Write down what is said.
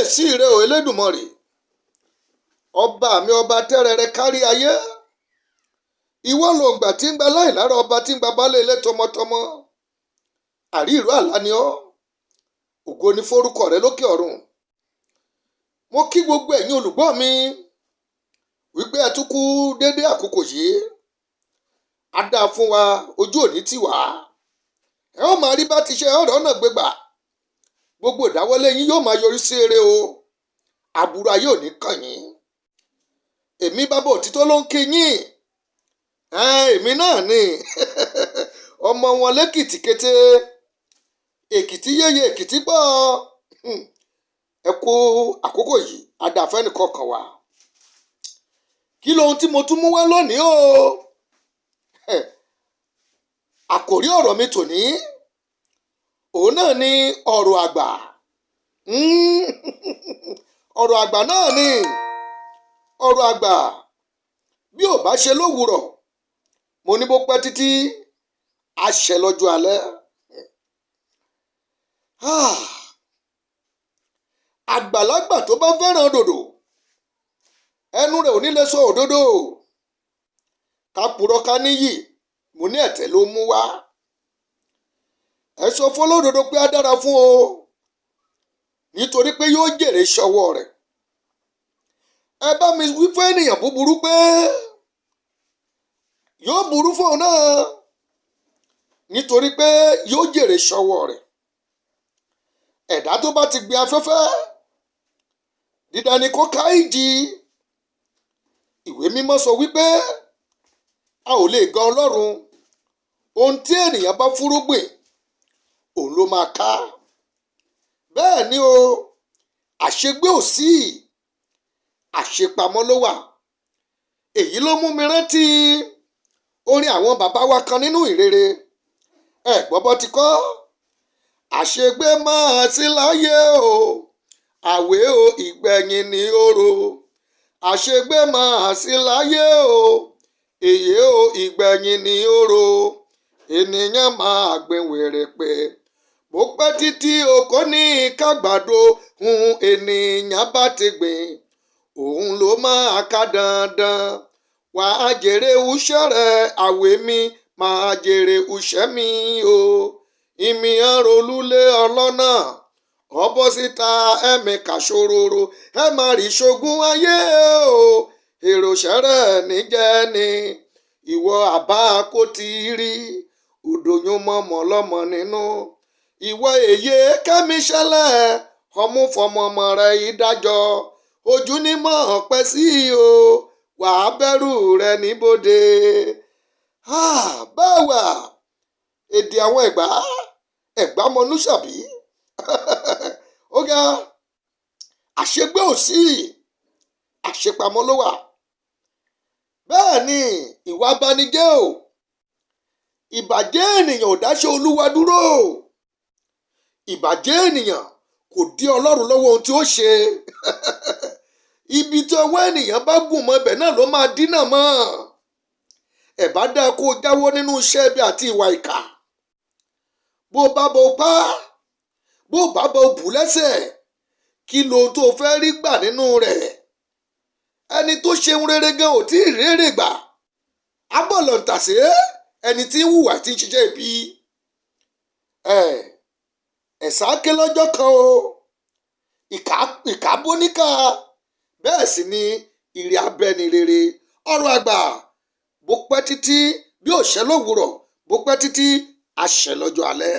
Kábíyèsí rẹ o, Elédùmarè, ọba mi, ọba tẹ́rẹrẹ kárí ayé. Ìwọ lòǹgbà tí ń gba láìlára, ọba tí ń gba baálé ilé tọmọtọmọ. Àrí ìró àlá ni ọ́. Ògo ni forúkọ rẹ lókè ọ̀run. Mo kí gbogbo ẹ̀yin olùgbọ́ mi wípé ẹ tún kú déédéé àkókò yìí. Á dáa fún wa, ojú òní tì wá. Ẹ ó máa rí bá ti ṣe ọ̀rọ̀ náà gbégbà. Gbogbo ìdáwọ́lé yín yóò máa yọrí sí eré o. Àbúrò ayé ò ní kàn yín. Èmi bàbá òtítọ́ ló ń kí yín. Èmi náà ni ọmọ wọn lẹ́kìtì kété, Èkìtì yéye, Èkìtì pọ̀. Ẹ kú àkókò yìí, adàfẹ́nìkọkàn wá. Kí lohun tí mo tún mú wá lónìí o? Àkòrí ọ̀rọ̀ mi tòní, òun náà ni ọ̀rọ̀ àgbà. Ọ̀rọ̀ àgbà náà ni ọ̀rọ̀ àgbà. Bí ò bá ṣe lówùrọ̀, mo ní bó pẹ́ títí, á ṣẹ lọ́jọ́ alẹ́. Ah! Àgbàlagbà tó bá fẹ́ràn dòdò, ẹnu rẹ̀ ò ní lè sọ òdodo. Ká purọ́ ká níyì, mo ní ẹ̀tẹ́ ló mú wá. Ẹ sọ fọlódodo pé á dára fún o, nítorí pé yóò jèrè ṣọwọ́ rẹ̀. Ẹ bá mi wí fún ènìyàn búburú pé yóò burú fóun náà, nítorí pé yóò jèrè ṣọwọ́ rẹ̀. Ẹ̀dá tó bá ti gbé afẹ́fẹ́ dídá ni kó ká ìjì. Ìwé Mímọ́ sọ wípé a ò lè gan Ọlọ́run. Ohun tí ènìyàn bá fúrúgbìn, òun ló máa ká. Bẹ́ẹ̀ ni o, àṣegbé ò sí, àṣepamọ́ ló wà. Èyí ló mú mi rántí orin àwọn bàbá wa kan nínú ìrere. Ẹ gbọ́ bọ́ ti kọ́: "Àṣegbé máa sí láyé o, àwé o, ìgbẹ̀yìn ni oró. Àṣegbé máa sí láyé o, èyí o, ìgbẹ̀yìn ni oró. Ènìyàn máa gbìn wèrè pé bó pẹ́ títí o, kò ní kágbàdo. Hun ènìyàn bá ti gbìn, òun ló máa ká dandan. Wà á jèrè iṣẹ́ rẹ̀, àwẹ̀ mi máa jèrè iṣẹ́ mi o. Ìmìyàn rolúlé ọlọ́nà ọbọ̀ síta, ẹ̀mí kàṣòròrò, ẹ má rí ṣogún ayé o. Èrò ṣẹ̀rẹ̀ níjẹ́ ni ìwọ àbá kò tí ì rí òdòyún mọ́mọ́ lọ́mọ nínú. Ìwọ èyí kẹ́mi ṣẹlẹ̀ ọmú fọmọmọ rẹ ìdájọ́ ojú ní mọ̀ pẹ́ sí o, wàá bẹ̀rù rẹ níbodè." Báwa èdè àwọn Ẹ̀gbá, Ẹ̀gbá mọnúṣàbí. Ó ga, àṣegbé ò sí, àṣepamọ́ ló wà. Bẹ́ẹ̀ ni ìwà abanijẹ́ o, ìbàjẹ́ ènìyàn ò dáṣẹ́ Olúwa dúró. Ìbàjẹ́ ènìyàn kò dí Ọlọ́run lọ́wọ́ ohun tí ó ṣe. Ibi tí ọwọ́ ènìyàn bá gùn mọ́, ibẹ̀ náà ló máa dínà mọ́. Ẹ̀ bá dáa kó o jáwọ́ nínú iṣẹ́ ibi àti ìwà ìkà. Bó bá bọ pa, bó bá bọ bù lẹ́sẹ̀, kí lohun tó fẹ́ rí gbà nínú rẹ̀? Ẹni tó ṣeun rere gan ò tí ì rérè gbà ábọ̀lọ̀ǹtàṣe ẹni tí ń hùwà, tí ń ṣiṣẹ́ ibi. Ẹ̀ ẹ̀sà ké lọ́jọ́ kan o, ìkà bóníkà, bẹ́ẹ̀ sì ni ìrì abẹ́ni rere. Ọ̀rọ̀ àgbà, bó pẹ́ títí, bí ò ṣẹ lówùúrọ̀, bó pẹ́ títí, á ṣẹ lọ́jọ́ alẹ́.